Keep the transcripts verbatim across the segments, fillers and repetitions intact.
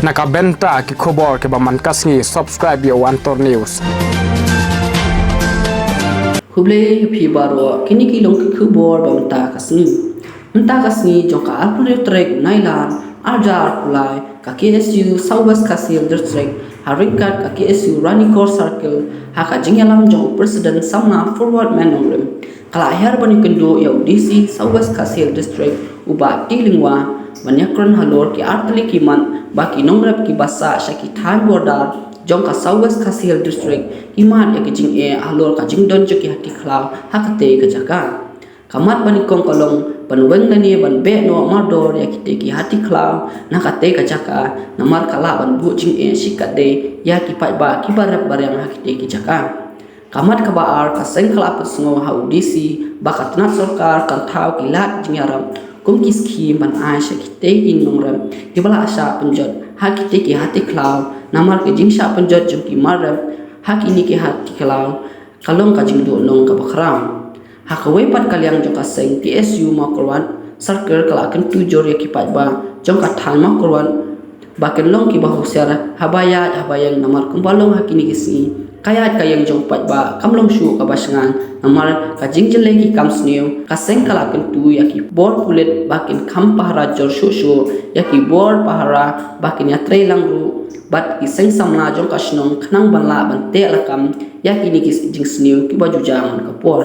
Na ka bynta ki khubor kiba man ka sngi, subscribe ïa Wantor News. Khublei ïa phi baroh, kine ki long ki khubor ba mynta ka sngi. Mynta ka sngi jong ka arphew tarik Nailar, arhajar arphew lai, ka K S U South West Khasi Hills District, ha ryngkat ka K S U Ranikor Circle, ha ka jingïalam jong u President Samla Forward Menongrim, ka la hiar ban ïakynduh ïa u D C South West Khasi Hills District, u Bah T Lyngwa, ban ïakren halor ki artylli ki mat ba ki nongrep kiba sah sha ki thaiñ border jong ka South West Khasi Hills District ki mad ïa ki jingeh halor ka jingdon jong ki hati khlaw ha katei ka jaka. Ka mat ba nyngkong ka long ban weng lane ban beh noh mardor ïa kitei ki hati khlaw na katei ka jaka, namar ka lah ban buh jingeh shikatdei ïa ki paidbah kiba rep ba riang ha kitei ki jaka. Ka mat kaba ar, ka seng ka la pynsngew ha u D C ba ka tnat sorkar kan thaw ki lad jingïarap kum ki skhim ban ai sha kitei ki nongrep kiba la shah pynjot ha kitei ki hati khlaw, namar ka jingshah pynjot jong ki mar rep ha kine ki hati khlaw ka long ka jingduhnong kaba khraw. Ha kawei pat ka liang jong ka seng K S U Mawkyrwat Circle ka la kyntu jur ïa ki paidbah jong ka thaiñ Mawkyrwat ba kin long kiba husiar haba ïaid haba ïeng, namar kumba long ha kine ki sngi, ka ïaid ka ïeng jong u paidbah kam long shuh kaba shngaiñ namar ka jingjyllei ki kam sniew. Ka seng ka la kyntu ïa ki bor pulit ba kin kham pahara jur shuh shuh, ïa ki bor pahara ba kin ïatrei lang ruh bad ki seng samla jong ka shnong khnang ban lah ban teh lakam ïa kine ki jingsniew kiba ju jia man ka por.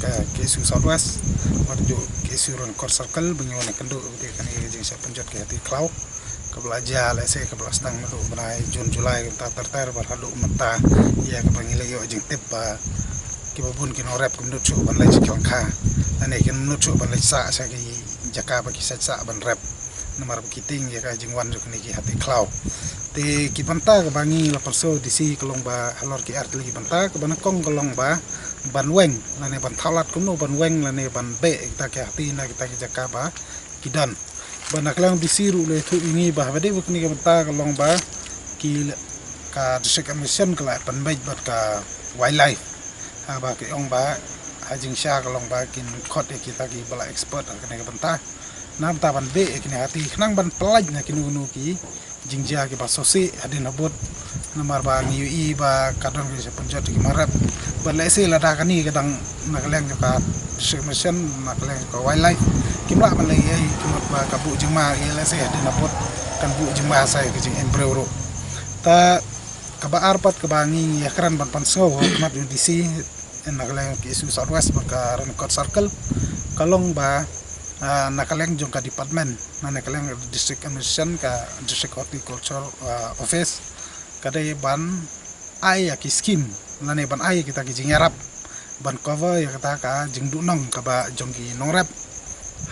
Ka K S U South West, bad ju K S U Ranikor Circle, ba ngi wan ïakynduh ïa kane ka jingshah pynjot ki hati khlaw kaba la jia lehse kaba la sdang naduh u bnai June, July, mynta ter ter bad haduh mynta, ïa kaba ngi la ïoh jingtip ba kiba bun ki nongrep kim nud shuh ban leit sha ki lyngkha, lane kim nud shuh ban leit sah sha ki jaka ba ki sah sah ban rep, namar ba ki tieng ïa ka jingwan jong kine ki hati khlaw. Te ki bynta kaba ngi la pynshai ïa u D C ka long ba halor ki artylli ki bynta. Kaba nyngkong ka long ba ban weng lane ban thaw lad kumno ban weng lane ban beh ïa kita ki hati na kita ki jaka ba ki don. Bad na ka liang u D C ruh u la ïathuh ïa ngi ba haba dei bad kine ki bynta ka long ba ki, ka District Administration ka la pynbeit bad ka Wildlife, haba ki ong ba ha jingshisha ka long ba kin khot ïa kita kiba la expert ha kane ka bynta, na bynta ban beh ïa kine ki hati khnang ban pyllait na kino kino ki jingjia kiba sngewsih hadien habud, namar ba ngi ïohi ba ka don ka jingshah pynjot ïa ki mar rep. Bad lehse lada kane ka dang na ka liang jong ka District Administration, na ka liang jong ka Wildlife, kim lah ban leh ei ei, ki mut ba ka buh jingma ïa, lehse hadien habud kan buh jingma sa ïa ka jingim briew ruh. Ta kaba ar pat kaba ngi ïakren ban pynsngew ha khmat u D C na ka liang K S U South West bad ka Ranikor Circle, ka long ba, ah, na ka liang jong ka department, na ka liang District Administration, ka District Horticulture, ah, Office, ka dei ban ai ïa ki skim lane ban ai ïa kita ki jingïarap ban cover ïa kata ka jingduhnong kaba jong ki nongrep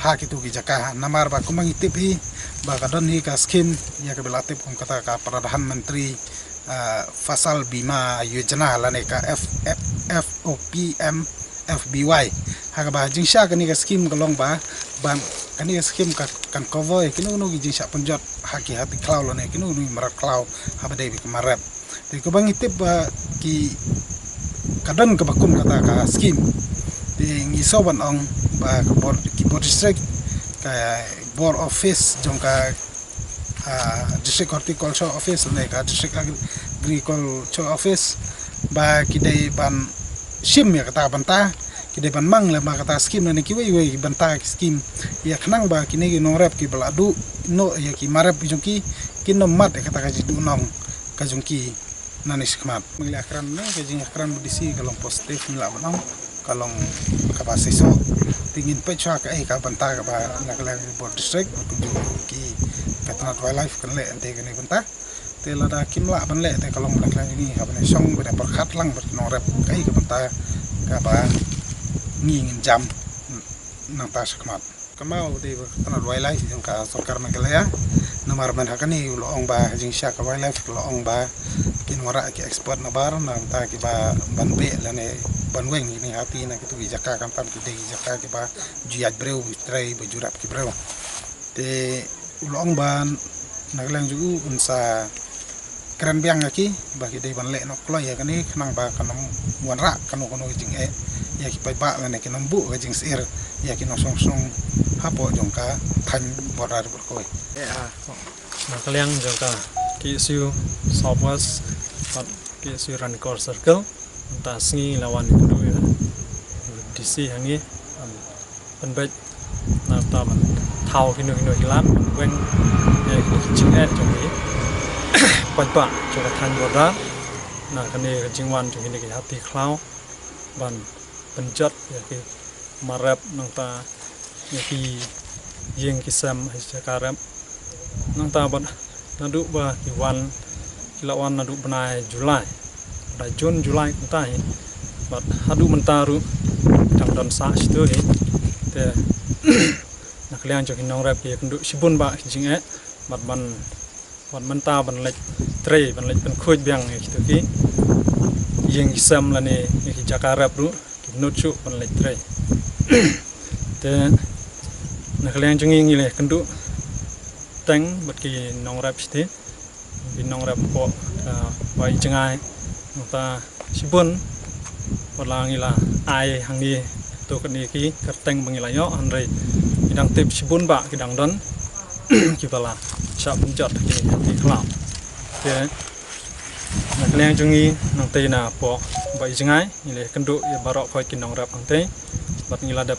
ha kito ki jaka, namar ba kumba ngi tip hi ba ka don hi ka skim ïa kaba la tip kum kata ka Pradhan Mantri, ah, Fasal Bima Yojana lane ka F, F, F O P M F B Y. Ha kaba jingshisha kane ka skim ka long ba, ban, kane ka skim ka kan cover ïa kino kino ki jingshah pynjot ha ki hati khlaw lane kino kino ki mar rep khlaw haba dei bad ki mar rep. Te kaba ngi tip ba ki, ka don kaba kum kata ka skim. Te ngi sngew ban ong ba ka bor, ki bor district, ka bor office jong ka, ah, District Horticulture Office lane ka District Agri-, Agriculture Office, ba ki dei ban shim ïa kata ka bynta, ki dei ban mang lem bad kata ka skim lane kiwei kiwei ki bynta ki skim, ïa khnang ba kine ki nongrep kiba la duh noh ïa ki mar rep jong ki, kin ym mad ïa kata ka jingduhnong ka jong ki nangne shakhmat. Mynta ka kren ne, ka jingkren u D C ka long positive, ngi lah ban ong ka long kaba shisha. Te ngin peit shuwa kaei ka bynta kaba na ka liang bor district, kumjuh ki, ka tnat wildlife kan leh ïa kane ka bynta. Te lada kim lah ban leh te ka long na ka liang ngi ha ban ïashong ban ïapyrkhat lang bad ki nongrep kaei ka bynta kaba ngi ngin jam nangta shakhmat. Kynmaw dei ba ka tnat wildlife jong ka sorkar Meghalaya. Namar mynta ha kane u la ong ba ha jingshisha ka wildlife u la ong ba kin wanrah ki expert nabar, nangta kiba ban beh lane ban weng kine ki hati na kito ki jaka, khamtam ki dei ki jaka kiba ju ïaid briew, ju trei, ba ju rep ki briew. Te u la ong ba na ka liang jong u un sa kren biang ïa ki ba ki dei ban leh noh kloi ïa kane khnang ba kan ym wanrah kano kano ka jingeh ïa ki paidbah lane kin ym buh ka jingsyier ïa ki nongshong shnong hapoh jong ka thaiñ border Ri Bhoi Ri Kawei. Eh, ah. Na ka liang jong ka K S U South West bad K S U Ranikor Circle, mynta sngi la wan ïakynduh ïa u D C hangne, pynbeit na ka bynta ban thaw kino kino ki lad ban weng ïa ki jingeh jong ki paidbah jong ka thaiñ Border. Na kane ka jingwan jong kine ki hati khlaw ban pynjot ïa ki mar rep, nangta ïa ki ïing ki sem ha jaka rep. Nangta bad naduh ba ki wan, ki la wan naduh bnai July, bnai June, July kumta hi. Bad haduh mynta ruh dang don sah shatu hi. Te na ka liang jong ki nongrep ki ïakynduh shibun bah ki jingeh bad ban, bad mynta ban leit trei, ban leit pynkhuid biang ïa kito ki ïing ki sem lane ïa ki jaka rep ruh ki nud shuh ban leit trei. Te na ka liang jong ngi ngi la ïakynduh teng bad ki nongrep shiti, ki nongrep hapoh, ah, Bai Jngai, nangta shibun wat la ngi la ai hangne to kane ki kyrteng ba ngi la ïoh, hynrei ngi dang tip shibun bah ki dang don kiba la shah pynjot ha kine ki hati khlaw. Te na ka liang jong ngi nangtei na poh Bai Jngai ngi la ïakynduh ïa baroh khoit ki nongrep hangtei bad ngi la dep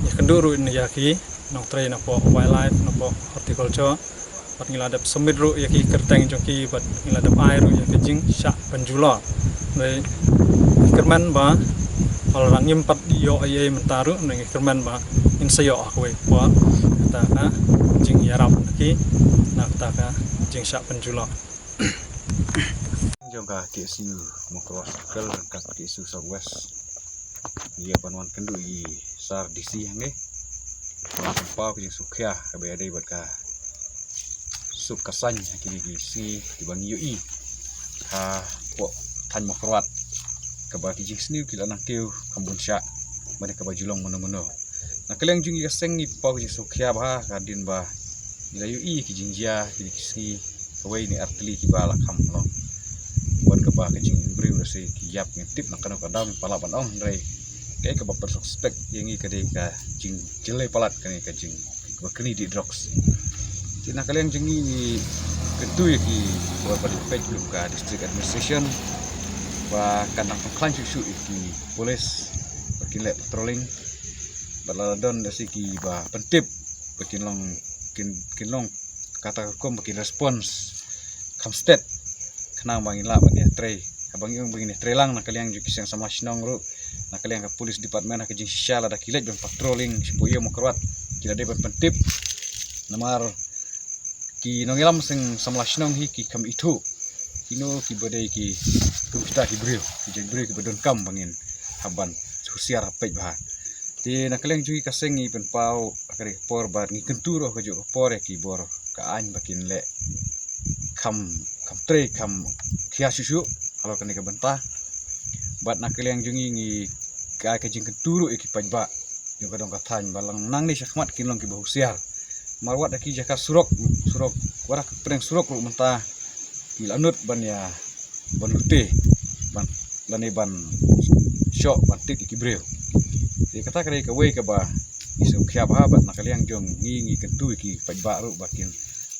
ïakynduh ruh ïa ki nongtrei na poh wildlife, na poh horticulture. Bad ngi la dep submit ruh ïa ki kyrteng jong ki bad ngi la dep ai ruh ïa ki jingshah pynjulor. Hynrei ngi kyrmen ba lada ngim pat ïoh ei ei mynta ruh, ngi kyrmen ba ngin sa ïoh ha kawei ka por kata ka jingïarap na ki, na kata ka jingshah pynjulor. Jong ka K S U Mawkyrwat Circle, ka K S U South West, ïa ban wan kynduh ïa i Sir D C hangne ban pynpaw ka jingsngewkhia kaba ïadei bad ka suk ka saiñ ha kine ki sngi kiba ngi ïohi hapoh thaiñ Mawkyrwat, kaba ki jingsniew ki la nangkiew kham bun shah, bad kaba ju long mano mano. Na ka liang jong ngi ka seng ngi pynpaw ka jingsngewkhia bha, ka dei ba ngi la ïohi ki jingjia kine ki sngi kawei ne artylli kiba la kham long. Bad kaba ka jingim briew lehse ki ïap, ngim tip na kano ka daw ngim pat lah ban ong, hynrei kaei kaba pynsuspek ïa ngi ka dei ka jingjyllei palat kane ka jing, kaba kane dei drugs. Te na ka liang jong ngi ngi kyntu ïa ki bor ba dei peit kum ka District Administration ba kan nang pynkhlaiñ shuh shuh ïa ki police ba kin leh patrolling bad lada don lehse kiba pyntip ba kin long, kin, kin long kata ka kum ba kin response kham stet, khnang ba ngin lah ban ïatrei. Haba ngi ong ba ngin ïatrei lang, na ka liang jong ki seng samla shnong ruh, na ka liang ka police department, ha ka jingshisha lada ki leit ban patrolling shapoh ïew Mawkyrwat, ki la dei ban pyntip. Namar ki nongïalam seng samla shnong hi ki kham ithuh kino kiba dei ki, kum kita ki briew, ki jait briew kiba donkam ba ngin hap ban husiar, hap peit bha. Te na ka liang jong ngi ka seng ngi pynpaw ha kane ka por bad ngi kyntu ruh ha kajuh ka por ïa ki bor ka aiñ ba kin leh kham, kham trei, kham khia shuh shuh halor kane ka bynta. Bad na ka liang jong ngi ngi ai ka jingkyntu ruh ïa ki paidbah jong ka dong ka thaiñ ba lada nangne shakhmat kin long kiba husiar. Namar wat ha ki jaka surok, surok, wat ha ki pdeng surok ruh mynta ki la nud ban ïa, ban lute, ban, lane ban shoh ban tied ïa ki briew. Te kata ka dei kawei kaba ngi sngewkhia bha bad na ka liang jong ngi ngi kyntu ïa ki paidbah ruh ba kin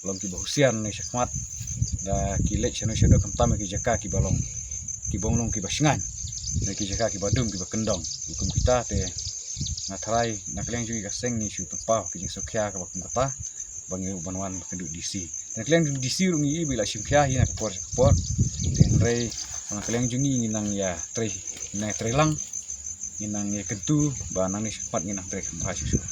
long kiba husiar nangne shakhmat. Lada ki leit shano shano, khamtam ïa ki jaka kiba long, kiba ong long kiba shngaiñ, ne ki jaka kiba dum, kiba kyndong. Kum kita te nga tharai na ka liang jong ngi ka seng ngi shu pynpaw ka jingsngewkhia kaba kum kata ba ngi ban wan kynduh D C. Na ka liang jong D C ruh ngi i ba i la shim khia hi na ka por sha ka por. Te hynrei na ka liang jong ngi ngi nang ïatrei, ngi nang ïatrei lang, ngi nang ïakyntu ba nangne shakhmat ngin nang trei kham bha shuh shuh.